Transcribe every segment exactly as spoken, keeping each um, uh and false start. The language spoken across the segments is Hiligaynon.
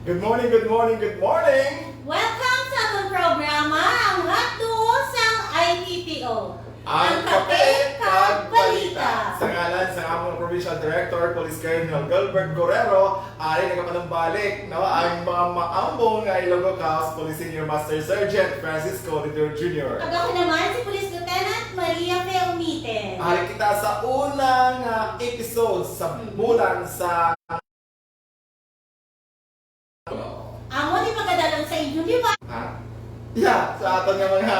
Good morning, good morning, good morning! Welcome sa atong programa, ang Hot Duo sang I P P O. Ang Kape kag Balita. Sa ngalan sa among Provincial Director, Police Colonel Gilbert Guerrero, ari nagapanumbalik, no, ang mga maambong nga Ilonggo Cops Police Senior Master Sergeant Francisco Lidor Junior. Kag ako naman si Police Lieutenant Maria Fe Umiten. Ari kita sa unang, ah, episode sa Mm. bulan sa Amo ni pagadalom sa inyo, di ba? Ha? Yeah, sa aton nga mga,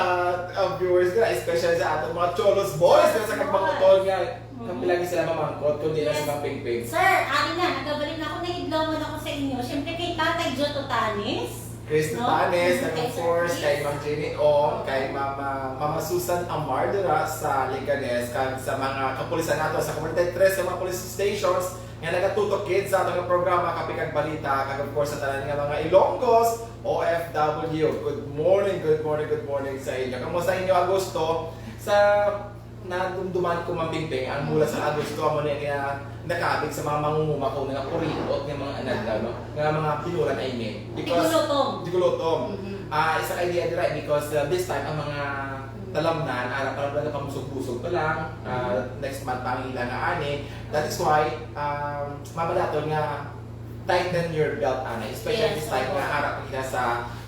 uh, viewers nga, especially sa aton mga Cholos boys nga sa Yes. Kagpangutol nga, Mm. kami lagi sila mamangkot, kundi na Yes. si Ma'am Pingping. Sir, ari na, nagabalik na ako, nahidlawon ako sa inyo. Siyempre kay Tatay Joe Totanes, Chris no? Totanes, Mm, and of kay Sir course, Chris. Kay Ma'am Jenny Ong, Oo. Kay Ma'am, ah, Mama Susan Amar dira sa Leganes, kag sa mga kapulisan nato sa forty-three sa mga police stations, nga nagatutok gid sa atong programa, Kape kag Balita, kag of course sa tanan nga mga Ilonggos, O F W. Good morning, good morning, good morning sa inyo. Kamusta inyo, Agosto? Sa nadumduman ko, Ma'am Pingping, ang bulan sa Agosto, amo ni nga nakaabig sa mga mangunguma ko nga puriot nga mga anadlaw, no? Nga mga binulan, I mean. Because Tigulutom. Tigulutom. Mhm. Ah, isa ka idea dira, because, uh, this time, ang mga Mm. talamnan, ara pa lang, pamusog-busog pa lang, ah, Mhm. next month pa ang ila nga ani. That is why, um, mabalaton nga tighten your belt, ana, especially Yes, this time oo. nga ara pa kita sa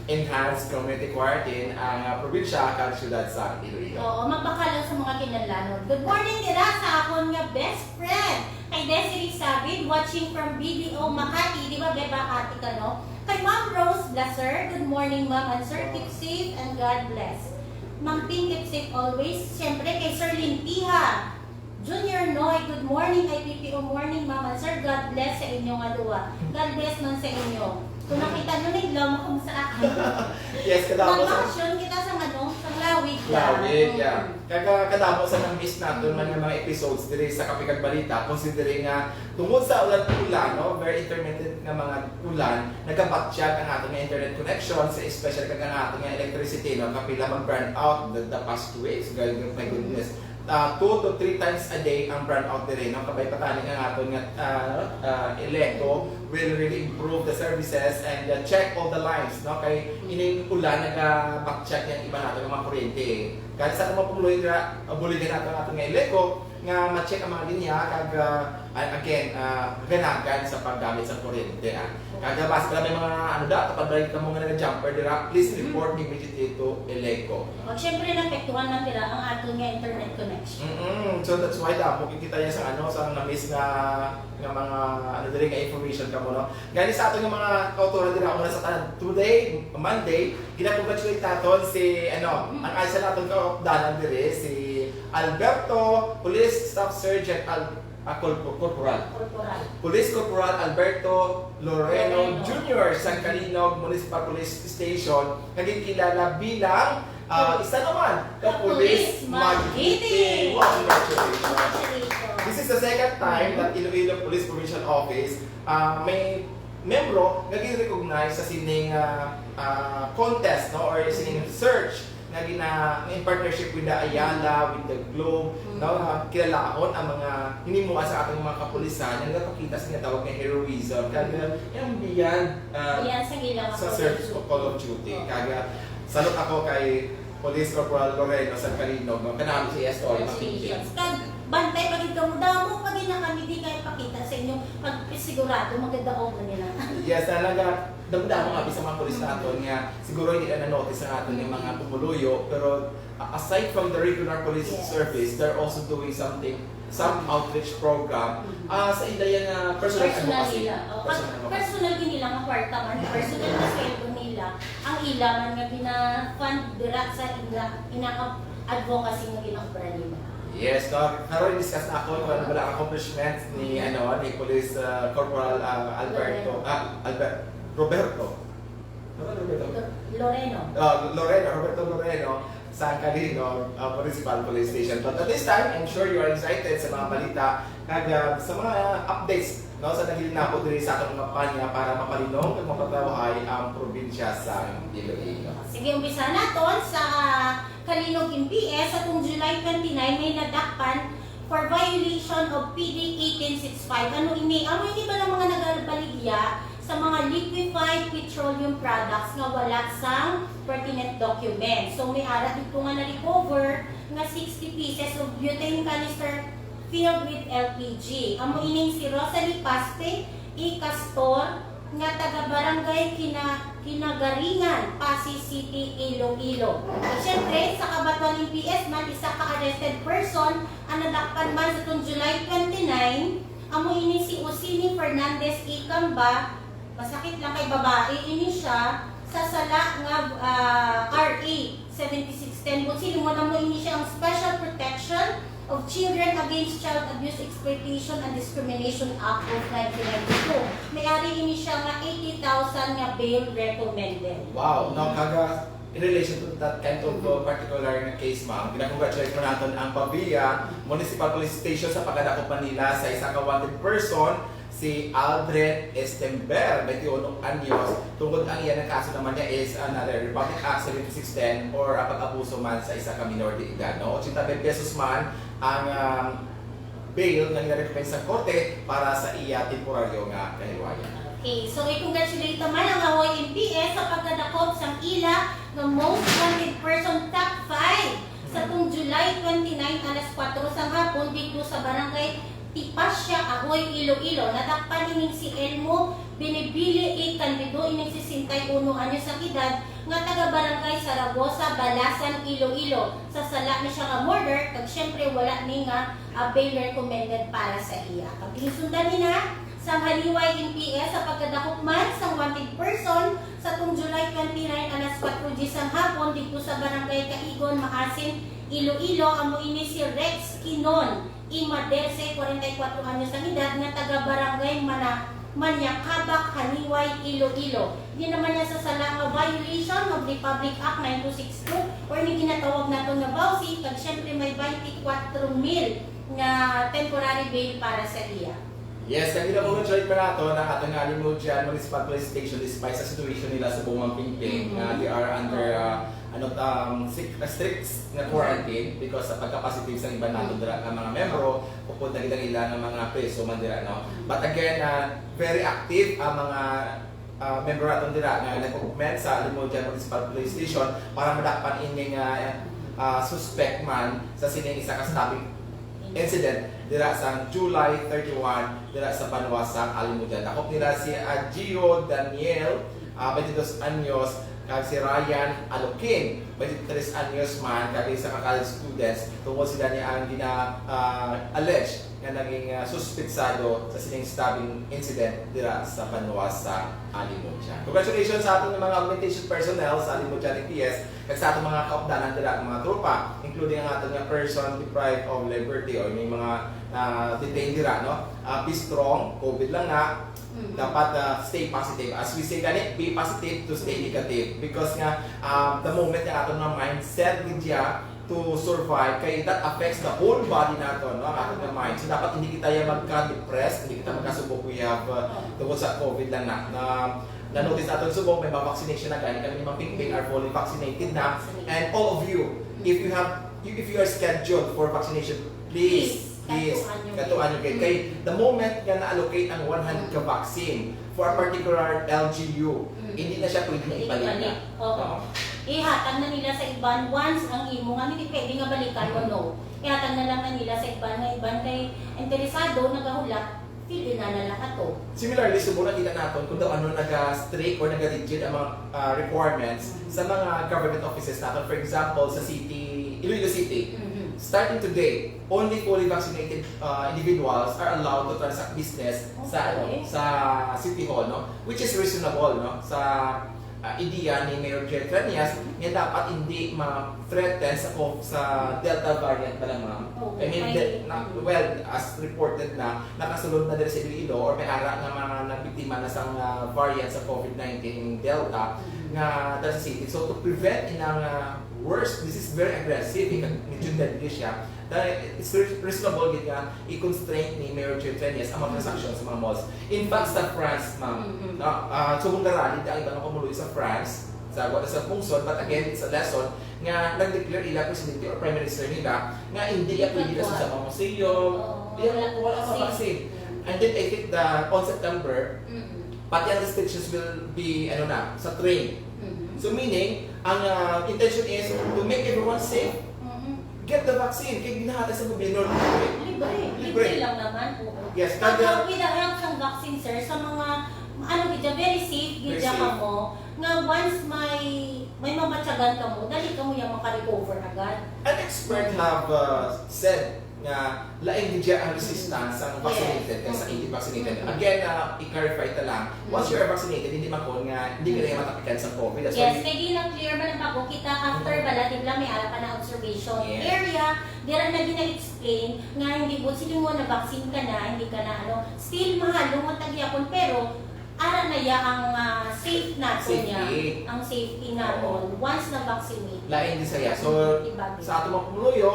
enhanced community quarantine ang, ah, probinsya kag siyudad sa Iloilo. Oo, magpakalaw sa mga kinahanglanon. Good morning dira sa akon nga best friend, kay Desiree Sabid, watching from B D O Makati. Di ba, be, Makati ka, no? Kay Ma'am Rose Blaser, good morning, Ma'am and Sir. Keep safe and God bless. Ma'am Ping, keep safe always. Siyempre, kay Sir Lintiha. Junior Noy, good morning, I P P O morning, Ma'am and Sir. God bless sa inyo nga duwa. God bless man sa inyo. Kung nakita nyo, naglaw mo kamo sa akin. Yes, kadamo sa Mag-action kita sa, ano, sa lawig lang. Lawig, yeah. Mm. Kag kadamo sa nang-miss naton man nga mga episodes diri sa Kape kag Balita, considering nga tungod sa ulan-ulan, no, very intermittent nga mga ulan, nagabatyag ang aton nga internet connection, sa especially kag ang aton nga electricity, no, kapila mag-brownout the, the past two weeks, gal-, my goodness. Ah, two to three times a day ang brownout diri, no? Kabay pa tani nga aton nga, ah, ah, Eleco will really improve the services and, uh, check all the lines, no? Kay ining ulan nagabatyag ang iban naton nga mga kuryente. Kaya sa mga pumuluyo dira, ah, buligan nato ang aton nga Eleco nga ma-check ang mga linya kag, ah, a-, again, ah, ganagan sa paggamit sa kuryente, ah. Kag basi pala may mga, ano da, kapag balik ka mo nga nag-jumper dira, please Mm-hmm. report immediately to Eleco. Pag siyempre, naapektuhan man dira ang aton nga internet connection. Mm-mm. So, that's why damo kita ya sa, ano, sa na-miss nga, nga mga, ano, diri nga information kamo, no? Gani sa aton nga mga kautoran dira, una sa tanan, today, Monday, gina-congratulate naton si, ano, Mm. ang isa naton kaupdanan diri, si Alberto, Police Staff Sergeant Al-, ah, Corp-, Corporal. Corporal. Police Corporal Alberto Loreno Loreno. Junior sang Calinog Municipal Police Station, nga ginkilala bilang, ah, isa naman ka Ka Police Police Magiti. Magiti. Wow, congratulations. Congratulations. This is the second time Mm-hmm. that Iloilo Police Provincial Office, ah, may membro nga gin-recognize sa sining, ah, ah, contest, no, or sining Mm-hmm. search nga gina-, in partnership with the Ayala, with the Globe, Mm. no, nga kilalahon ang mga hinimuan sa aton mga kapulisan nga nagapakita sa ginatawag nga heroism. Kag, Mm. yung beyond, ah, Beyond sa ilang sa search duty. Call of duty. Oo. Kag, ah, salute ako kay Police Corporal Loreno sa Calinog, no? Kanami si Estoy, Congratulations. Mapinting. Kag bantay pa gid kamo, damo pa gid na kami di kaya pakita sa inyo pag sigurado magadaog na nila. Yes, talaga. Damdamo nga, bisa mga pulis Mm. naton nga siguro hindi na na-notice ang aton yung mga Mm. pumuluyo, pero, uh, aside from the regular police Yes. service, they're also doing something, some Mm. outreach program. Mm. Ah, sa ila yan nga personal Personal advocacy. nila. Oh, Personal advocacy. personal din nila nga kwarta man, personal na sweldo nila. Ang ila man nga gina-fund dira sa ila, ina nga advocacy nga ginaobra nila. Yes, no? Karon i-discuss na ako kung ano ba ang accomplishments ni, Mm. ano, ni Police, uh, Corporal, uh, Alberto, Loreno. ah, Albert, Roberto. Ano, Roberto? Loreno. Ah, Loreno, Roberto Loreno, sa Calinog, uh, Municipal Police Station. But at this time, I'm sure you are excited sa mga balita. Kag, uh, sa mga updates, no, sa naghilinabo diri sa atong kampanya para mapalinong ug mapatawhay ang probinsya sa Iloilo. Sige, umpisa naton sa Calinog M P S. Atong July twenty-nine, may nadakpan for violation of P D eighteen six five. Ano ini? Amo ini ba ang mga nagabaligya sa mga liquefied petroleum products nga wala sang pertinent documents. So, may ara dito nga na-recover nga sixty pieces of butane canister filled with L P G. Amo ining si Rosalie Paspe E. Castor, nga taga Barangay Kina-, Kinagaringan, Passi City, Iloilo. At syempre, sa kabatuan ng P S man, isa ka arrested person ang nadakpan man sa tong July twenty-nine, amo ini si Usini Fernandez Ikamba, masakit lang kay babae ini siya, sa sala nga, ah, R A seventy-six ten. Buot silingon, amo ini siya ang Special Protection of Children Against Child Abuse, Exploitation, and Discrimination Act of nineteen ninety-two. May ari ini siya nga eighty thousand nga bail recommended. Wow, no, kaga in relation to that kind of uh, particular nga case, ma'am, gina-congratulate mo naton ang Pavia Municipal Police Station sa pagkadakop man nila sa isa ka wanted person, si Aldrin Estember, twenty-one anyos, tungod ang iya nga kaso naman niya is another Republic Act seventy-six ten or ang pag-abuso man sa isa ka minor de edad, no? Ochenta mil pesos man ang um, bail nga gina-recompensa sa korte para sa iya temporaryo nga kahilwayan. Okay, so i-congratulate naman ang Ahoy M P S sa pagkadakop sang ila nga most wanted person top five sa tung July twenty-nine, alas kuwatro sang hapon, dito sa barangay Tipasya, Ahoy, Iloilo. Nadakpan ining si Elmo Binibili A. Candido, ining sesenta y uno anyos ang edad, nga taga Barangay Saragosa, Balasan, Iloilo. Sa sala ni siya nga murder, kag siyempre wala ni nga ah, bail recommended para sa iya. Paghinsundan nina sang Haniway M P S sa pagkadakop man sang wanted person sa tung July twenty-nine, alas kuwatro diyes sang hapon, dito sa Barangay Caigon, Maasin, Iloilo, amo ini si Rex Quinon Imaderse, kwarenta y kuwatro anyos ang edad, nga taga Barangay Mana-, Manyakabak, Haniway, Iloilo. Di naman niya sa sala nga violation of Republic Act nine two six two or ni ginatawag naton nga VAWC, kag syempre may twenty-four mil nga temporary bail para sa iya. Yes, kag gina-congratulate pa nato ang aton nga Alimodian Municipal Police Station despite sa situation nila sa Bungmang Pingping, Mhm. nga they are under uh, ano um, strict, strict nga quarantine because sa pagka-positive sa iban nato dira nga mga membro, upod na gid ang ila nga mga preso man dira, no? But again, uh, very active ang mga uh, member naton dira nga nag-augment sa Alimodian Municipal Police Station para madakpan ini nga uh, suspect man sa sining isa ka stabbing incident dira sa July thirty-one dira sa banwa sa Alimodian. Dakop nila si Agio Daniel, uh, twenty-two anyos, kag si Ryan Alokin, twenty-three anyos man, kag isa ka college students, tungod sila ni ang gina uh, allege nga naging uh, suspetsado sa sining stabbing incident dira sa banwa sa Alimodian. Congratulations sa ating mga augmentation personnel sa Alimodian M P S kag sa ating mga kaupdanan dira, mga tropa, including ang ating nga person deprived of liberty o yung mga uh, detained dira, no? Uh, be strong, COVID lang na, dapat uh, stay positive. As we say gani, be positive to stay negative. Because nga, um, the moment nga aton nga mindset gid to survive, kay that affects the whole body nato, no, ang aton nga mind. So dapat hindi kita ya magka-depressed, hindi kita magkasubok we have uh, tungod sa COVID lang na, na na-notice aton subong may mga vaccination na gani kami ni Ma'am Pingping are fully vaccinated na, and all of you, if you have if you are scheduled for vaccination, please, please, katuan nyo kay, kay the moment nga na-allocate ang one hundred ka vaccine for a particular L G U, hindi na siya pwede na ibalik na. Oo. Ihatag na nila sa iban once ang imo nga hindi pwede nga balikan mo, no. Ihatag na lang na nila sa iban nga iban kay interesado, nagahulat, pwede na na lang ato. Similarly, subong nakita naton kung daw ano naga-strict or naga-rigid ang mga uh, requirements sa mga government offices natin. For example, sa city, Iloilo City, starting today, only fully vaccinated uh, individuals are allowed to transact business sa ano, sa City Hall, no? Which is reasonable, no? Sa uh, ideya ni Mayor Jed Trenias nga dapat hindi ma-threaten sa sa Delta variant ba lang, ma'am? I mean, na, well, as reported na, nakasulod na diri sa Iloilo or may ara nga mga nabiktima na sa uh, variant sa COVID nineteen Delta nga dala sa city. So to prevent inang uh, worse, this is very aggressive, medyo deadly siya. It's reasonable gid nga i-constraint ni Mayor Jim Trenias ang mga transaction sa mga malls. In fact, sa France, ma'am, mm-hmm. no, uh, subong na rally ang iba nga pumuluyo sa France, sa wala sa pungsod, but again, it's a lesson nga nag-declare ila presidente or prime minister nila nga hindi iya pwede sa mga museum, oh, wala pa vaccine. And then I think the on September, mm-hmm. Pati ang restrictions will be, ano na, sa train. Mhm. So meaning, ang ah, intention is to make everyone safe, Mhm. get the vaccine. Kaya ginahatag sa gobyerno, libre. Libre. Libre. Libre lang naman. Oo. Yes, Kag kada- with the help ng vaccine, sir, sa mga, ano gid, very safe gid Very safe. Kamo, nga once may, may mamatyagan kamo, dali kamo yung makarecover agad. An expert have uh, said nga lain gid ang resistance sa Yes. vaccinated kaysa Mm. hindi vaccinated. Mm. Again, uh, i-clarify ta lang, once Mm. you are vaccinated, hindi man kon nga hindi ka na matapikan sa COVID. That's Yes, why kay di lang clear man ang bago kita after Mm. bala, di ba, may ara pa na observation Yes. area, dira na gina-explain nga hindi mo, sige mo, na-vaccine ka na, hindi ka na, ano, still mahalong ang tagyapon, pero ara na ya ang ah, safe nato Safety. niya, ang safety naton once na-vaccinate. Lain din saya. So, Iba din. Sa ato mga pumuluyo,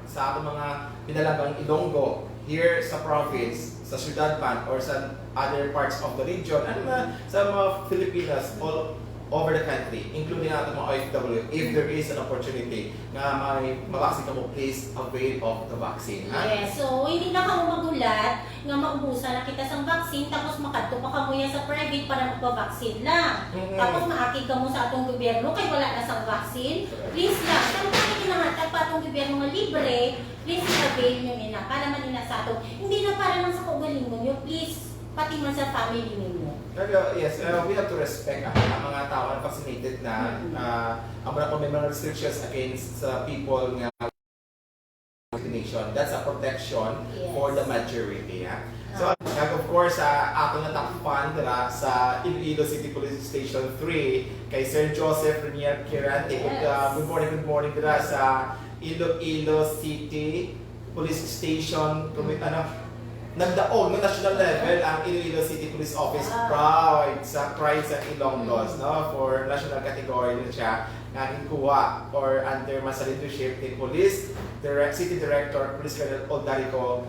sa ato mga pinalabang Ilonggo, here sa province, sa syudad man, or sa other parts of the region, and uh, sa mga Filipinas all over the country, including ato mga O F W, if there is an opportunity nga may mabaksin kamo, please avail of the vaccine, ha? Yes, so hindi na kamo magulat nga maubusan na kita sang vaccine, tapos makadto pa kamo yan sa private para magpa-vaccine lang. Mm-mm. Tapos maakig kamo sa atong gobyerno kay wala na sang vaccine. Please lang, kung may ginahatag pa atong gobyerno nga libre, please avail nyo nila para man ina sa ato. Hindi na para lang sa kaugalingon nyo, please, pati man sa family ninyo. Pero yes, uh, we have to respect ang, ang mga tao na vaccinated na Mm. uh, ang mga, kung may mga restrictions against sa people nga vaccination. That's a protection Yes. for the majority. Ha? So, kag of course, uh, ato natakpan dira sa Iloilo City Police Station three kay Sir Joseph Renier Quirante. Good, uh, Yes. Good morning, good morning dira sa Iloilo City Police Station. Kung may, Mm. ano, nagdaog ng national level ang Iloilo City Police Office. Wow. Proud sa Pride sa Ilonggos, Mm. no? For national category na siya nga ginkuha or under man sa leadership ni Police Direct, City Director Police Colonel Odarico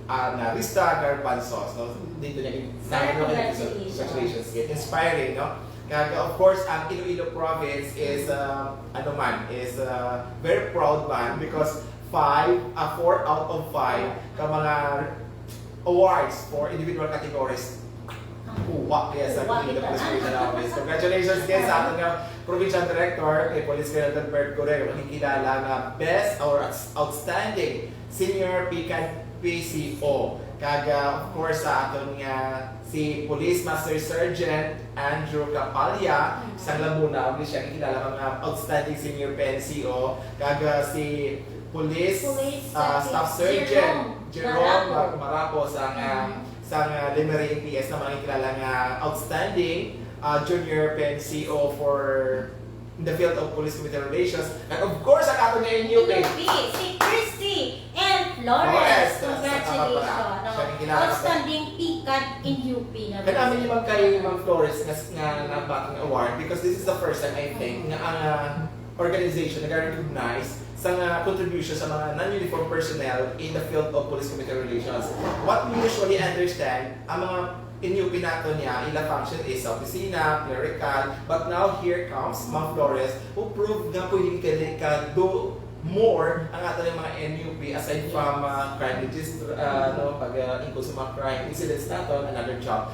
Anarista Garbanzos, no? Dito niya gin- Sir, congratulations. Congratulations. Inspiring, no? Kag, of course, ang Iloilo Province is, uh, ano man, is uh, very proud man because five, uh, four out of five ka mga awards for individual categories kuha kaya sa Kuha Iloilo kita. Police Regional Office. Congratulations kaya sa aton nga Provincial Director kay Police Colonel Gilbert Correo, makikilala nga Best or Outstanding Senior PICAD P C O. Kag, uh, of course, sa aton nga si Police Master Sergeant Andrew Capalla, Mm. sang Labuna, ang siya kilala mga outstanding senior P N C O, kag, uh, si Police, Police, uh, uh, Staff si Sergeant Jerome Jerome Marapo. Marapo sang, um, Mm. sang, uh, Lemery M P S na mga kilala nga outstanding uh, junior P N C O for in the field of police community relations. And of course, ang aton nga N U P. N U P, si Christy and Flores. Flores, sa Congratulations. Kapapara. Siya ang kilala. Outstanding PICAD N U P na. Kaya namin naman kay Ma'am Flores nga, nga nabaton nga award because this is the first time, I think, nga ang uh, organization nag-recognize sa nga contribution sa mga non-uniform personnel in the field of police community relations. What we usually understand, ang mga N U P nato niya, ila function is sa opisina, clerical, but now here comes Ma'am Flores, who proved nga pwede ka, ka do more ang ato ng mga N U P aside from uh, crime register, uh, no, pag uh, include sa mga crime incidents nato, another job.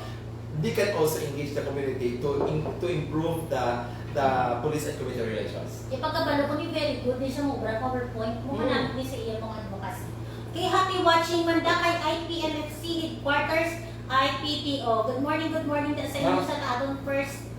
They can also engage the community to in, to improve the the police and community relations. Ipagkabalo ko ni very good ni siya mo obra PowerPoint mo Mm. kanang ni sa iya mga advocacy. Kay happy watching man da kay I P M F C headquarters, I P P O. Good morning, good morning da sa inyo Ma'am. Sa aton first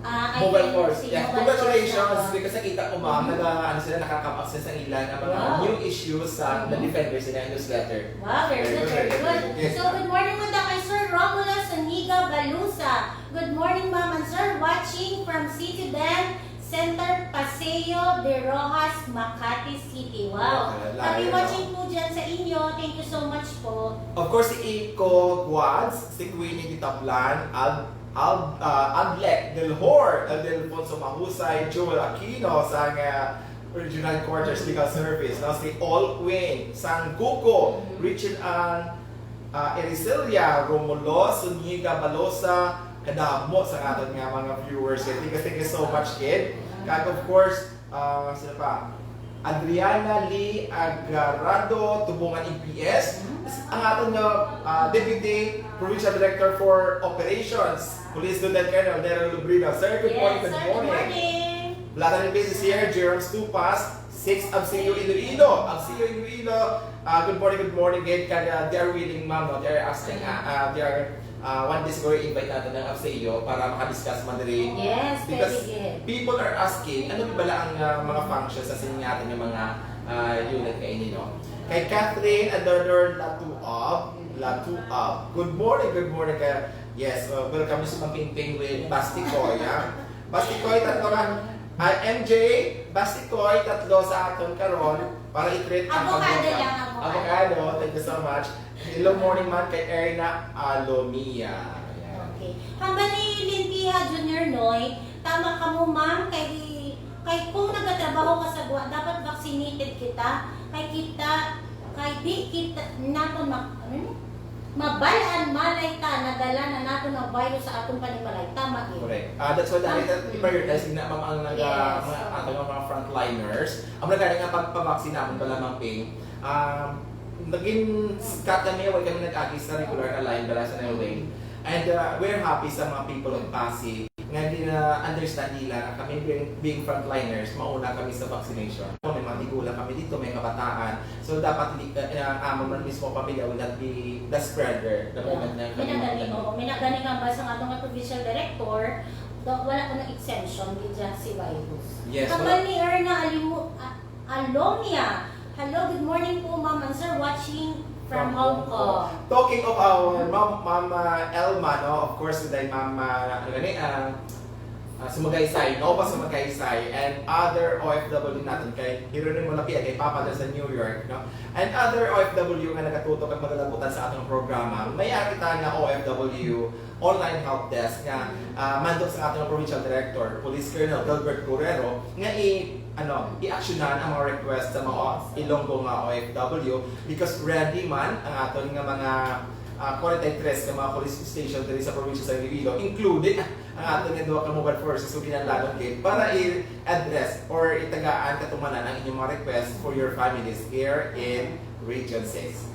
uh, Mobile I P M F C, force. Yeah. mobile Congratulations force na. Because nakita ko, ma'am, Mhm. nag-ano sila, nakaka-up sila sa ilan ang mga Wow. new issues sa Mhm. The Defender sila yung newsletter. Wow, very good, very good. Yes. So, good morning mo da kay Sir Romulus Zuniga Balusa. Good morning, ma'am and sir. Watching from Citibank Center, Paseo de Rojas, Makati City. Wow. Okay, Happy layo, watching po dyan sa inyo. Thank you so much po. Of course, si Iko Guads, si Queenie Ditablan, Al, Al, uh, Adlec Del Hor, Aldelfonso Mahusay, Joel Aquino, sang uh, Regional Quarters Legal Service, no? Si All Queen, sang Guko, Mhm. Richard Ann, uh, Ericelia, Romulo, Zuniga Balosa, kadamo sa aton nga mga viewers. Thank you, thank you so much, kid. Kag of course, uh, sino pa? Adriana Lee Agarado, Tubungan E P S, Mhm. Ang aton nga, ah, Deputy Provincial Director for Operations, Police Lieutenant Colonel Nero Lubrino. Sir, good morning, Yes, good sir. Good morning. Morning. Vladimir Business here, Jerome Stupas, six Abseo Iloilo. Abseo Iloilo, ah, good morning, good morning, gid, kag, ah, they are willing, ma'am, no? They are asking, ah, ah, they are, ah, one day siguro invite natin ng Abseo para makadiscuss man diri. Yes, Because very good. people are asking, ano ba bala ang, ah, mga functions sa sining aton nga mga, ah, unit nga ini, no? Kay Catherine Adornor Latuab, Latuab. Good morning, good morning, kay, yes, uh, welcome, Miss Ma'am Pingping with Bastikoy, ha? Bastikoy, tatlo ka. Ah, M J, Bastikoy, tatlo sa aton karon para i-treat ang Avocado pagbuka. lang, avocado. Avocado, thank you so much. Hello, morning man kay Erna Alomia. Ayan. Okay. Hambal ni Lintiha Junior Noy, tama ka mo, ma'am, kay, kay kung nagatrabaho ka sa gwa, dapat vaccinated kita. Kay kita, kay di kita, naton ma-, ano ni? Mabalaan malay ta, nadala na naton ang virus sa atong panimalay. Tama gyud. Correct. Ah, that's why dali Tama. ta i-prioritize na, ma'am, ang naga-, Yes, mga, oo. ato nga mga frontliners. Ang nagkaya nga pagpabaksin naman pala, Ma'am Ping, um, naging scat kami, wala kami nag-agi sa regular na line, bala sa Nailway. And, uh, we're happy sa mga people of Pasig nga gina-understand nila nga kami being, being frontliners, mauna kami sa vaccination. May mga tigulang kami dito, may kabataan. So, dapat hindi, uh, uh, amo man mismo pamilya will not be the spreader the Yeah. moment na May kami nagani, mga oo. May nagani nga ba sa atong nga provincial director, do, wala ko na exemption, di dyan si virus. Yes, Hambal wala. ni Erna Alimu-, ah, Alomia. Hello, good morning po, ma'am and sir, watching from From Hong Hong Kong. Kong. Talking of our ma'am, Ma'am, uh, Elma, no? Of course, with Ma'am, uh, ano gani, uh, uh, Sumagaysay, Nova Sumagaysay, and other O F W natin kay Jeronimo Lapia, kay Papa dyan sa New York, no? And other O F W nga nagatutok at magalabutan sa atong programa. May kita nga O F W online help desk nga, ah, mandok sa aton nga provincial director, Police Colonel Gilbert Guerrero, nga i-, ano, i-actionan ang mga request sa mga Yes. Ilonggo nga O F W, because ready man ang aton nga mga, ah, forty-three nga mga police station diri sa probinsya sa Iloilo, including ang aton nga duha ka mobile forces ug kinahanglanon gid para i-address or itagaan katumanan ang inyong mga request for your families here in Region six.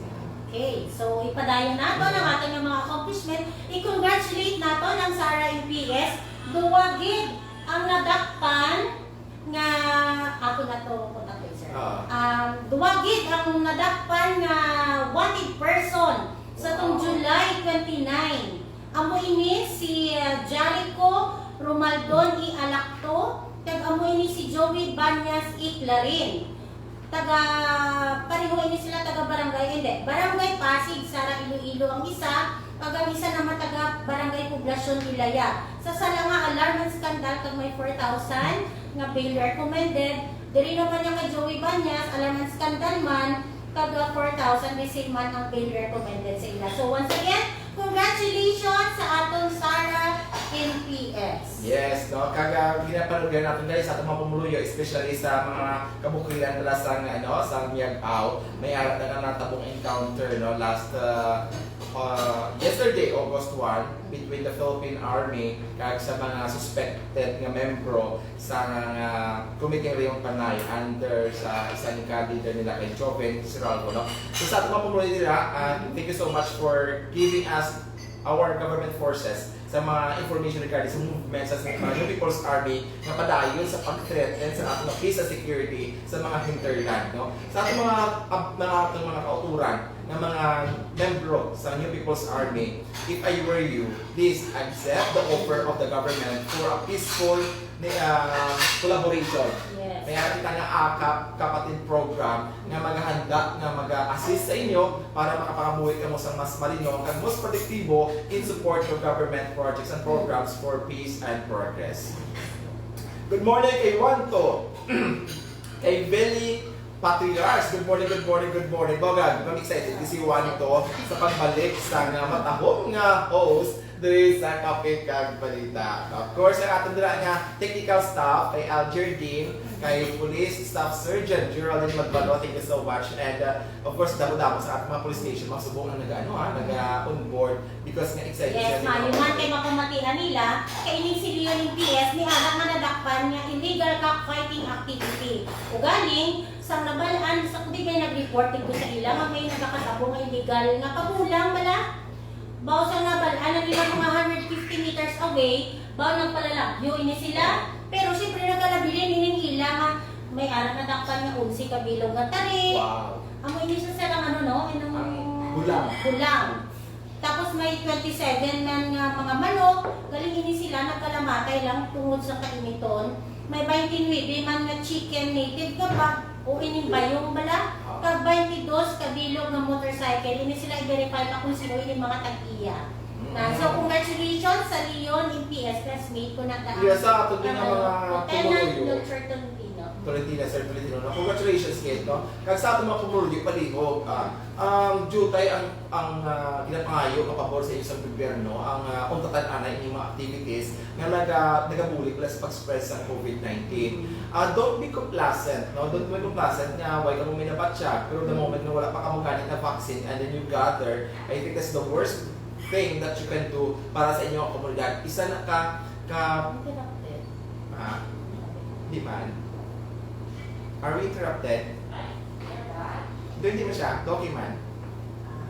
Okay, so ipadayon naton ang aton nga mga accomplishment. I-congratulate naton ang Sara M P S. Duwa gid ang nadakpan nga, ako na to, kontakto, sir. Ah. Um, duwa gid ang nadakpan nga wanted person sa tong Wow. July twenty-nine. Amo ini si, uh, Jericho Romaldon E. Alacto, kag amo ini si Joey Banyas E. Clarin. Taga, pareho ini sila taga barangay, hindi, Barangay Pasig, Sara, Iloilo ang isa, kag ang isa naman taga Barangay Poblacion, Ilaya. Sa sala nga alarm and scandal kag may four thousand nga bail recommended, diri naman niya kay Joey Banyas, alarm and scandal man, kag, ah, four thousand, the same man ang bail recommended sa ila. So, once again, congratulations sa aton Sara M P S. Yes, no? Kag, ah, ginapanugyan natin, guys, sa atong mga pumuluyo, especially sa mga kabukilan nila sa, ano, sa Miag-ao, may ara na nga natabong encounter, no, last, ah, ah, yesterday, August one, between the Philippine Army kag sa mga suspected nga membro sa nga Committee Rayong Panay under sa isa ni ka leader nila kay Joven Seralvo, no? So, sa atong mga pumuluyo nila, ah, thank you so much for giving us our government forces sa mga information regarding sa movement sa mga New People's Army nga padayon sa pag-threaten sa atong peace and security sa mga hinterland, no? Sa atong mga, ah, mga, atong mga kauturan nga mga membro sa New People's Army, if I were you, please accept the offer of the government for a peaceful ni, ah, collaboration. Yes. May ara kita nga AKAP kapatid program nga maghahanda nga mag-assist sa inyo para makapangabuhi kamo sa mas malino kag mas produktibo in support of government projects and programs for peace and progress. Good morning kay Juanto. Kay Belly Patriarch. Good morning, good morning, good morning. Bogag, I'm excited to see Juanto sa pagbalik sa nga matahom nga host diri sa Kape kag Balita. Of course, ang aton dira nga technical staff, kay Alger Dean, kay Police Staff Sergeant Geraldine Magbalo, thank you so much. And, uh, of course, damo-damo sa ating mga police station, mga subong ang nag-, ano, ha, nag-, uh, on board because nga excited Yes, sila. Maayo man kay mapamatian nila, kay ining si Leon M P S, may ara nga nadakpan nga illegal cockfighting activity. Ugaling, Sang nabal-an, sa kundi may nag-report dito sa ila nga may nagakatabo nga illegal nga pabulang bala. Baw sa nabal-an ang ilang mga hundred fifty meters away, baw nagpalalagyo ini sila. Pero siyempre nagkalabilin ining ila nga may anak na dakpan nga onse ka bilog nga tari. Wow. Amo ini siya sa ano, no? Inong Ang bulang. Bulang. Tapos may twenty-seven man nga mga manok, galing ini sila nagkalamatay lang tungod sa kainiton. May twenty-nine man nga chicken native nga bag o ining bayong bala, kag twenty-dos ka bilog nga motorcycle. Ini sila i-verify pa kung sino ini mga tag-iya. Na, so, congratulations sa Leon M P S classmate ko na ka. Iya, sa ato din ang mga Lieutenant pumuluyo. Doctor Tolentino. Tolentino, Sir Tolentino, no? Congratulations, kid, no? Kag sa ato mga pumuluyo, palihog, ah, ang jutay ang ang, ah, ginapangayo nga pabor sa inyo sa gobyerno, ang, ah, untatan anay ining mga activities nga naga-, nagabulig bala sa pag-spread sa covid nineteen. Ah, don't be complacent, no? Don't be complacent nga wala kamo may nabatyag, pero the moment nga wala pa kamo gani na vaccine and then you gather, I think that's the worst thing that you can do para sa inyong komunidad. Isa na ka, ka, Interrupted. Ah, di man. Are we interrupted? Doon, hindi mo siya. Okay man.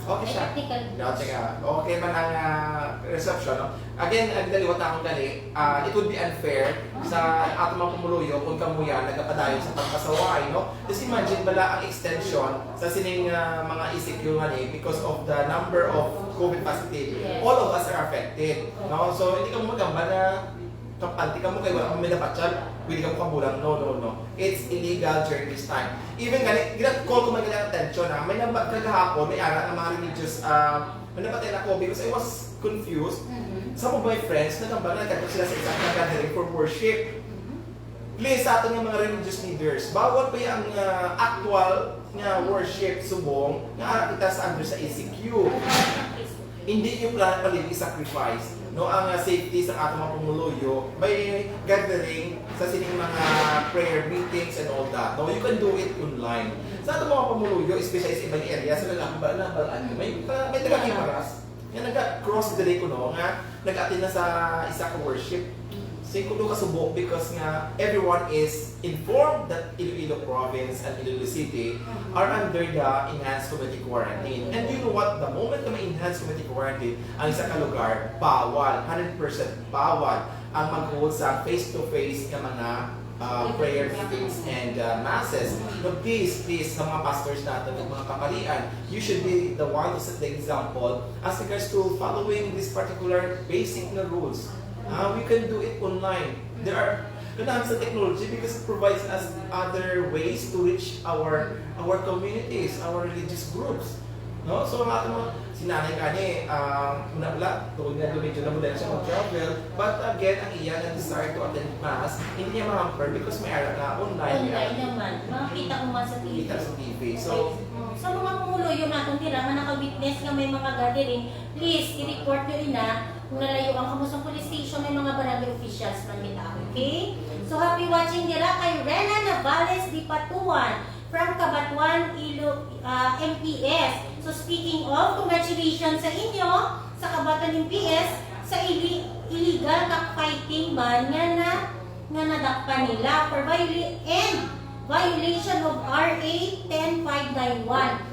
Okay siya. Technical glitch. No, teka. Okay man ang, ah, reception, no? Again, ang daliwat na akong gali, ah, it would be unfair sa ato mga pumuluyo kung kamo yan nagapadayon sa pagpasaway, no? Just imagine bala ang extension sa sining, ah, mga E C Q nga ni because of the number of covid positive. Yes. All of us are affected, no? So, hindi ka mo magamba na kampante ka mo kay wala mo may nabatyag, pwede ka mo kabulang. No, no, no. It's illegal during this time. Even gani, gina-call ko man gani ang attention, ha. May nambag kagahapon, may ara nga mga religious, ah, may napatay na ko because I was confused. Mhm. Some of my friends, nagambag na nagkadto sila sa isang gathering for worship. Mhm. Please, sa aton nga mga religious leaders, bawal pa yung, ah, actual nga worship subong nga ara kita sa under sa E C Q. Hindi yung pla-, palagi sacrifice, no, ang, ah, safety sa aton mga pumuluyo by gathering sa sining mga prayer meetings and all that. No, you can do it online. Sa aton mga pumuluyo, especially sa ibang area, sa Lalamba, Lalamba, ano, may, may taga Guimaras. Nga nag-cross diri ko, no, nga nag-attend na sa isa ka worship. Sing kuno ka subo because nga everyone is informed that Iloilo province and Iloilo City are under the enhanced community quarantine. And you know what? The moment na may enhanced community quarantine, ang isa ka lugar, bawal, hundred percent bawal ang mag-hold sa face-to-face nga mga, uh, prayer meetings and, uh, masses. But please, please, sa mga pastors natin, at mga kaparian, you should be the one to set the example as regards to following this particular basic na rules. Ah, we can do it online. There are, ganahan sa technology because it provides us other ways to reach our, our communities, our religious groups. No? So, ang ato mga, si nanay kani, ah, muna pala, tungod nga medyo nabulan siya mag-travel, but again, ang iya nga desire to attend mass, hindi niya ma-hamper because may ara nga online. Online naman. Makakita ko man sa T V. Kita sa T V. So, mm, sa mga pumuluyo natin, tira nga naka-witness nga may mga gathering, please, i-report nyo ina. Kung nalayo ang kamo sa police station, may mga barangay officials man kita, okay? So, happy watching dira kay Rena Navales di Patuan from Cabatuan, Ilo-, ah, M P S. So, speaking of, congratulations sa inyo, sa Cabatuan M P S, sa ili-, illegal cockfighting ban nga na, nga nadakpan nila for violi-, and violation of R A ten five nine one.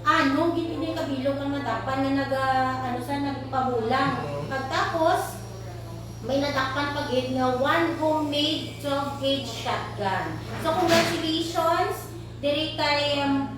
Anong gid ini kabilog ang nadakpan nga naga-, ano sa, nagpabulang? Mhm. Pagtapos, may nadakpan pa gid nga one homemade twelve gauge shotgun. So, congratulations diri kay, um,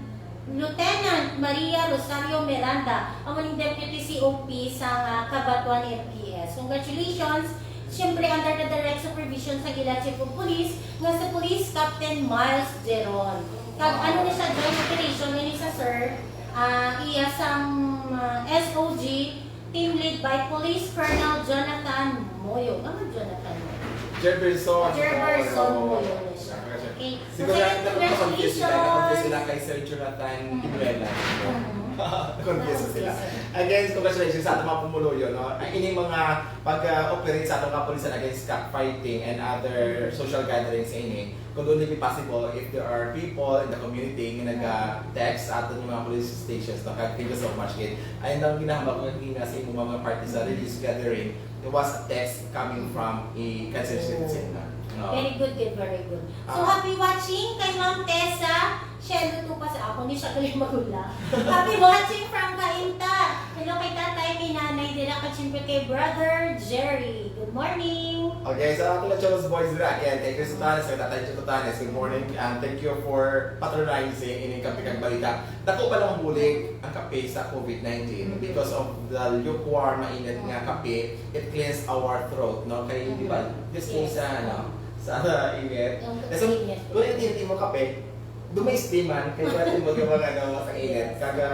Lieutenant Maria Rosario Miranda, amo ning Deputy C O P sa, ah, Cabatuan M P S. Congratulations. Siyempre, under the direct supervision sa ila Chief of Police, nga si Police Captain Miles Jeron. Kag ano ni siya, joint operation ini sa, sir, ah, iya sang, ah, S O G, team led by Police Colonel Jonathan Moyo. Ano Jonathan Moyo? Jefferson Jefferson Moyo. Moyo na siya. Okay. So, Siguro second, na, na-confuse sila, na-confuse sila congratulations. Kay Sir Jonathan Mm. Inuela. Mm. Na-confuse sila. Na-confuse sila. Again, congratulations sa ating mga pumuluyo, no? Ang ining mga pag-, ah, operate sa atong kapulisan against cockfighting and other social gatherings sa ini, could only be possible if there are people in the community nga naga-text sa aton mga police stations, no? Kag thank you so much, kid. Ay, nang ginahambal ko nga sa imong mga party sa religious gathering, there was a text coming from a concerned citizen na. Very good, good, very good. So, ah, happy watching kay Ma'am Tessa. Siya, luto pa sa ako, hindi siya galing maghula. Happy watching from Cainta. Hello kay tatay, kay nanay, dira ka, siyempre kay brother Jerry. Good morning. Okay, so ako na Cholos Boys dira again. Thank you sa tanis, kay tatay Chito Tanis. Good morning, and thank you for patronizing ining Kape kag Balita. Dako pa lang bulig ang kape sa covid nineteen because of the lukewarm, mainit nga kape. It cleans our throat, no? Kay, di ba, this thing sa, ano, sa init. Yung so, init. Kung hindi mo kape, dumay steam man, kay pwede mo yung mga, ano, sa init. Yes. Kaga,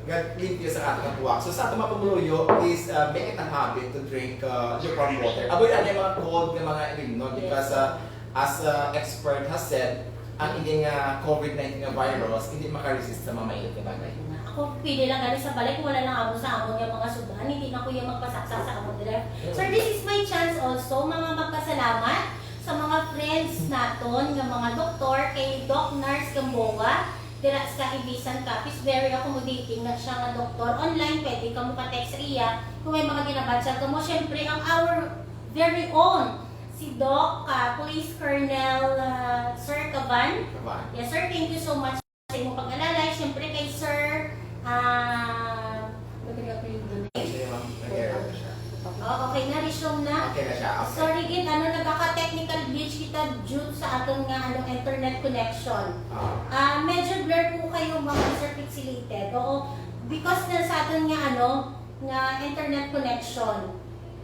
gag-, limpyo sa ating buwak. So, sa ating mga pumuluyo, please, uh, make it a habit to drink, uh, lukewarm water. Avoid ano yung mga cold na mga inom, no? Because, uh, as, uh, expert has said, ang hindi nga covid nineteen nga virus, hindi makaresist sa mga mainit nga bagay. Ako, pwede lang gani sa balay, kung wala lang amo sa amon nga mga sudan, hindi na ko yung magpasaksak sa amon dira. Sir, this is my chance also, mga magpasalamat sa mga friends naton nga mga doktor, kay Doc Nars Gamboa, dira sa Ibisan Capiz, very accommodating na siya nga doktor. Online, pwede ka mo ka-text sa iya kung may mga ginabatyag ka mo. Siyempre, ang our very own, si Doc, ah, Police Colonel, ah, Sir Cavan. Cavan. Yes, sir. Thank you so much sa imong pag-alalay. Siyempre kay Sir, ah, ano ba yung apelyido na? Siya, ma'am. Nag-error na siya. Oh, okay na, resume na. Okay na siya, okay. Sorry, gid, ano, nagaka-technical glitch kita due sa aton nga, ano, internet connection. Ah. Ah, medyo blur po kayo, mga sir, pixelated. Oo, because na sa aton nga, ano, nga internet connection.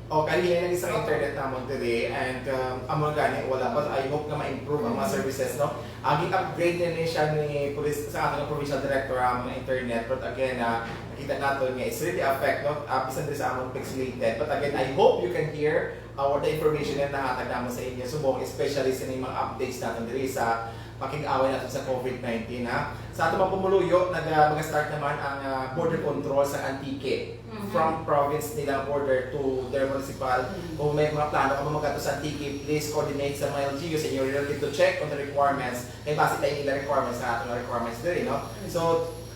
O, kay hilay lang isang internet namon diri, and, um, amo gani, wala pa. I hope nga ma-improve ang mga services, no? Ah, gi-upgrade na ni siya ni police sa ating provincial director ang mga internet, but again, ah, nakita naton nga it's really affect, no? Ah, bisan diri sa amon pixelated. But again, I hope you can hear our, the information na nahatag namon sa inyo subong, especially sa mga updates naton diri sa pakig-away naton sa covid nineteen, ha. Sa aton mga pumuluyo, nag-, ah, mag-start naman ang, ah, border control sa Antique. Mhm. From province nila ang border to their municipal. Mhm. Kung may mga plano ka magadto sa Antique, please coordinate sa mga L G U, sa inyo relative to check on the requirements. Kay base tayo nila requirements sa aton requirements diri, no? Mhm. So,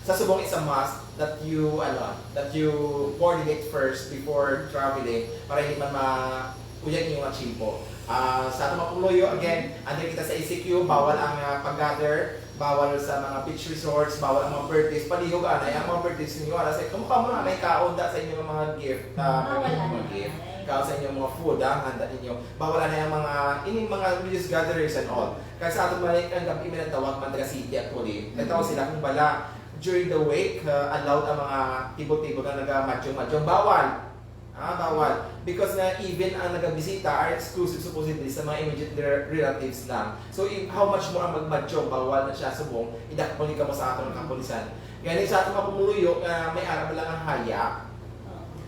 sa subong, it's a must that you, ano, that you coordinate first before traveling para hindi man ma-, uyag ninyo nga tiyempo. Ah, sa aton mga pumuluyo, again, under kita sa E C Q, bawal ang, ah, pag-gather, bawal sa mga beach resorts, bawal ang mga birthdays. Palihog anay ang mga birthdays ninyo, ara sa, kamo, kamo na may kaon da sa inyo nga mga gift, ah, bawal pag mga gift. Kaon sa inyo mga food, ah, handa ninyo. Bawal anay ang mga, ining mga religious gatherings and all. Kag sa aton man, ang gabi, may nagtawag man taga city, actually. Nagtawag sila kung bala, during the wake, ah, allowed ang mga table-table nga nagamadyong-madyong. Bawal. Ah, bawal. Because nga, even ang nagabisita are exclusive supposedly sa mga immediate re-, relatives lang. So, if, how much more ang magmadyong, bawal na siya subong, idakpon ni kamo sa aton nga kapulisan. Gani sa aton mga pumuluyo nga may ara lang ang haya,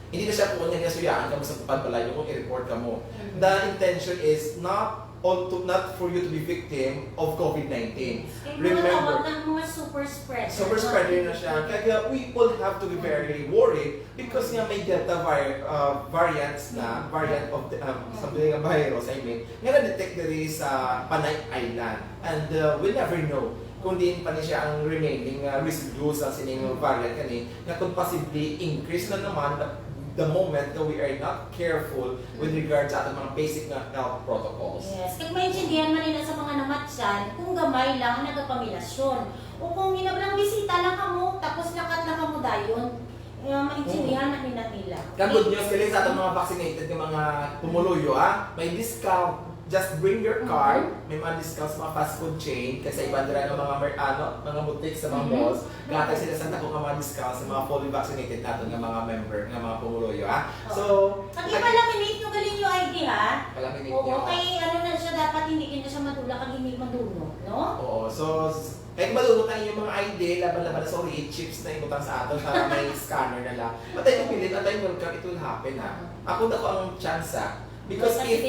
hindi na siya kuon nga ginasuyaan kamo sa pagpalayo kung i-report kamo. Mhm. The intention is not on to, not for you to be victim of covid nineteen. Kay mga tawag ng mga super spreader. Super spreader na siya. Kaya we all have to be very worried because nga may Delta var-, uh, variants na, variant of the, um, something nga virus, I mean, nga na-detect diri sa Panay Island. And, uh, we never know kung diin pa ni siya ang remaining, uh, residues sa sining variant kani, nga kung possibly increase na naman the, the moment that we are not careful with regard sa aton mga basic nga health protocols. Yes, kag maintindihan man nila sa mga namatyan kung gamay lang ang nagapamilasyon. O kung ginablang bisita lang kamo, tapos lakat lang kamo dayon. Eh, maintindihan na nila nila. Kag good news kini sa aton mga vaccinated nga mga pumuluyo, ah. May discount. Just bring your card. May mga discount sa mga fast food chain. Kay sa iban dira nga mga mer-, ano, mga boutique sa mga malls, gatag sila sa dako nga mga discount sa mga fully vaccinated naton nga mga member, nga mga pumuluyo, ah. So, ang iba, laminate nyo galing yung I D, ha? Palaminate nyo. Oo, kay ano na siya, dapat hindi kayo na siya madula kag hindi madunot, no? Oo, so, s-, kay madunot ang inyong mga I D, laban-laban na, sorry, chips na ibutang sa aton para may scanner na lang. But I do believe, at I welcome, it will happen, ha? Ako, dako ang chance, ha? Because if,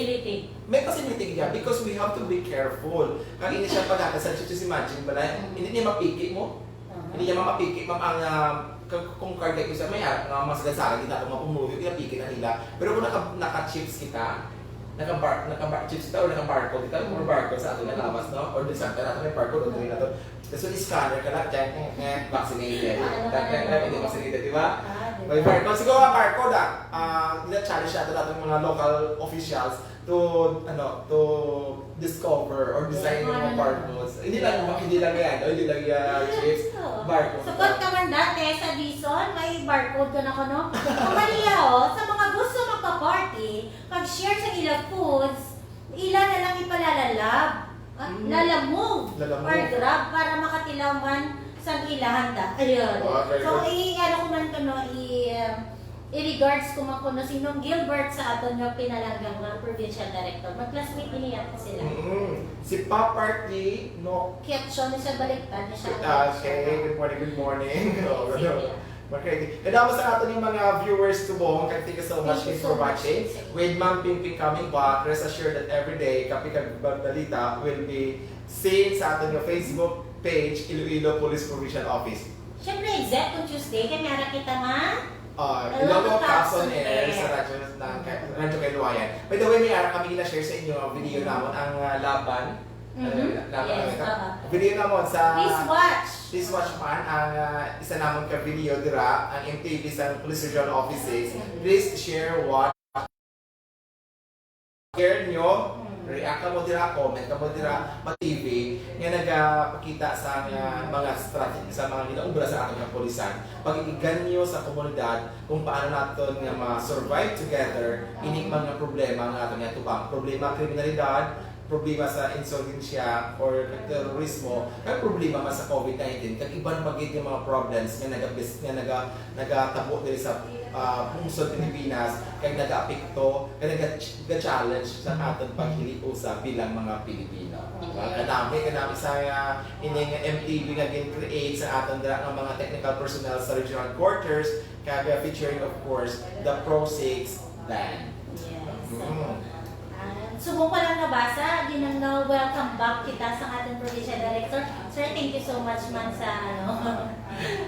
may possibility, yeah, because we have to be careful. Kag ini siya pagkakasal, just imagine bala, hindi niya mapiki mo. Hindi niya mapiki, ma'am, ang, ah, kung, kung card like isa, may, ah, mga masagasala, di nato mapumuyo, pinapiki na nila. Pero kung naka, naka-chips kita, naka-bar-, naka-bar-, chips kita or naka-barcode kita, or barcode sa ato na labas, no? Or di sa ato may barcode, o dili na to. So, i-scanner ka lang, check, eh, eh, vaccinated. Ah, ano ka na? Hindi vaccinated, di ba? Ah, di ba? May barcode. Siguro nga barcode, ah, ah, gina-challenge nato natin mga local officials. to, ano, to discover or design yung mga barcodes. Hindi lang, hindi lang yan, o, hindi lang yan, chips, barcode. Sagot ka man dati sa Dizon, may barcode ka na kuno. Ang Maria, oh, sa mga gusto magpa-party, pag-share sa ila foods, ila na lang ipalalalab. Ah, Mm. Lalamove Lalamove. Or Grab para makatilaw man sa ila handa. Ayun. Wow, very So, good. i-, ano ko man kuno, i-, um, i-regards ko man kuno si Nong Gilbert sa aton nga pinalanggang nga provincial director. Mag-classmate niya sila. Mm. Si Papa T, no? Kiatso na siya, baliktad na siya. Ah, okay. Good morning, good morning. Oh, Sige. Okay. Kadamo sa aton yung mga viewers subong, kag thank you so much Thank you for so much. watching. Sige. With Ma'am Pingping coming back, rest assured that every day, Kape kag Balita will be seen sa aton nga Facebook page, Iloilo Police Provincial Office. Siyempre, except kung Tuesday, kay may ara kita nga Ah, Ilonggo Ilonggo Cops on Cops on Air Air. sa radyo ng, Radyo Kailuwayan. By the way, may ara kami gina-share sa inyo ang video Mm. namon, ang, ah, laban. Mhm. Ano, laban, Yes, ano, oo. video namon sa Please watch. Please watch man ang, ah, isa namon ka video dira, ang M T V sa Police Regional Office six. Mm. Please share, watch. Share nyo, Mm. react ka mo dira, comment ka mo dira, mag-, T V, nga nagapakita sa nga Mm. mga strategy, sa mga ginaubra sa ating kapulisan. Pag-iganyo sa komunidad kung paano naton nga ma-survive together ining Mm. mga problema nga aton nga tubang. Problema kriminalidad, problema sa insurgensya or terorismo, kag problema man sa COVID nineteen, kag iban pa gid nga mga problems nga nagabis-, nga naga-, nagatabo diri sa, ah, pungsod Pilipinas, kag nagaapekto, kag naga-, ga-challenge sa aton paghiliusa bilang mga Pilipino. Diba? Yes. Kanami, kanami sa, ah, ining M T V nga gin-create sa aton dira nga mga technical personnel sa regional quarters, kag, ah, featuring, of course, the Pro Six Band. Yes. Mm. Ah, subong ko lang nabasa, di nang na-welcome back kita sa ating provincial director. Sir, thank you so much man sa, ano.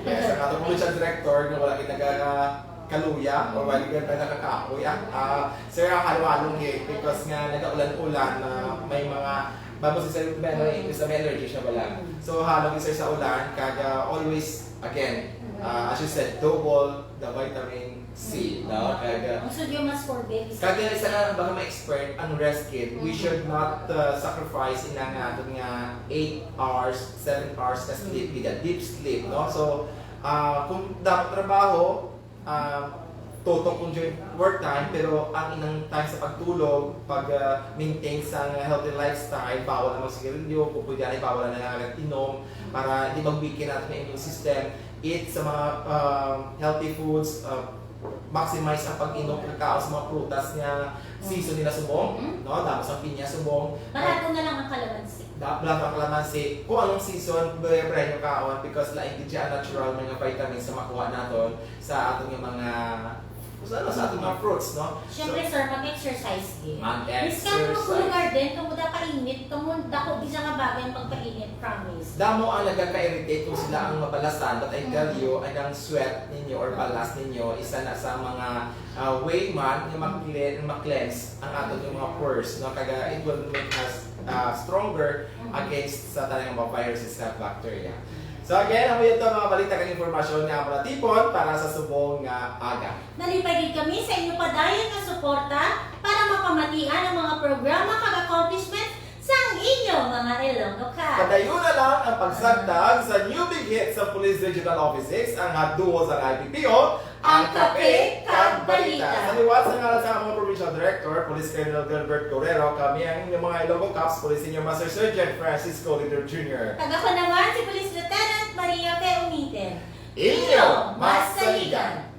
Yes, ang ating provincial director nga wala kita nagkakaluya or wala kita nakakapoy. Ah, ah, sir, ang halo-halong gid because nga nagaulan-ulan na may mga, babo si Sir Ruben, eh, Mm. sa may allergy siya wala. Mm. So, halo gid, sir, sa ulan, kag, ah, always, again, Mm. ah, as you said, double the vitamin C, no? Kag, uh, Ang sodium ascorbate is kag isa na lang, baka ma-expert ang rest kit, we Mm. should not, uh, sacrifice inang aton nga eight hours, seven hours ka sleep, Mm. with a deep sleep, no? So, uh, kung dapat trabaho, uh, tutok kung during work time, pero ang inang time sa pagtulog, pag, uh, maintain sa healthy lifestyle, bawal ang magsigarilyo, kung pwede, ay bawal ang nangangagat inom, para di mag-weaken natin ang immune system. Eat sa mga, um, healthy foods, uh, maximize ang pag-inom, pagkaon sa mga prutas nga season nila subong, Mm. no? Damo sa pinya subong. Barato na lang ang kalamansi. Da-, barato ang kalamansi. Kung anong season, pwede, pwede nyo kaon because lain gid siya ang natural nga vitamins sa makuha naton sa aton nga mga, sa, ano, sa aton mga fruits, no? Siyempre, So, sir, mag-exercise din. Mag-exercise. Miss ka mo, Kuya Garden, kamo da painit, kamo dako di siya nga bagay ang pagpainit, promise. Damo ang nagaka-irritate kung sila ang mabalasan, but I tell Mm. you, ang sweat ninyo or balas ninyo, isa na sa mga, ah, way man nga makle-, ma-cleanse ang aton yung mga pores, no? Kag it will make us, ah, stronger Mm. against sa tanang mga viruses at bacteria. So again, amo yun to mga balita kag impormasyon nga amo natipon para sa subong nga aga. Nalipay gid kami sa inyo padayon nga suporta para mapamatian ang mga programa kag accomplishments sang inyo mga Ilonggo Cops. Padayon na lang ang pagsagtag sa new big hit sa Police Regional Office six, ang hot duo sang I P P O, ang Kape kag Balita. Sa liwat sa ngalan sa among Provincial Director, Police Colonel Gilbert Guerrero, kami ang inyong mga Ilonggo Cops, Police Senior Master Sergeant Francisco Leader Junior. Kag ako naman si Police Lieutenant Maria P. Umite. Inyo mas saligan.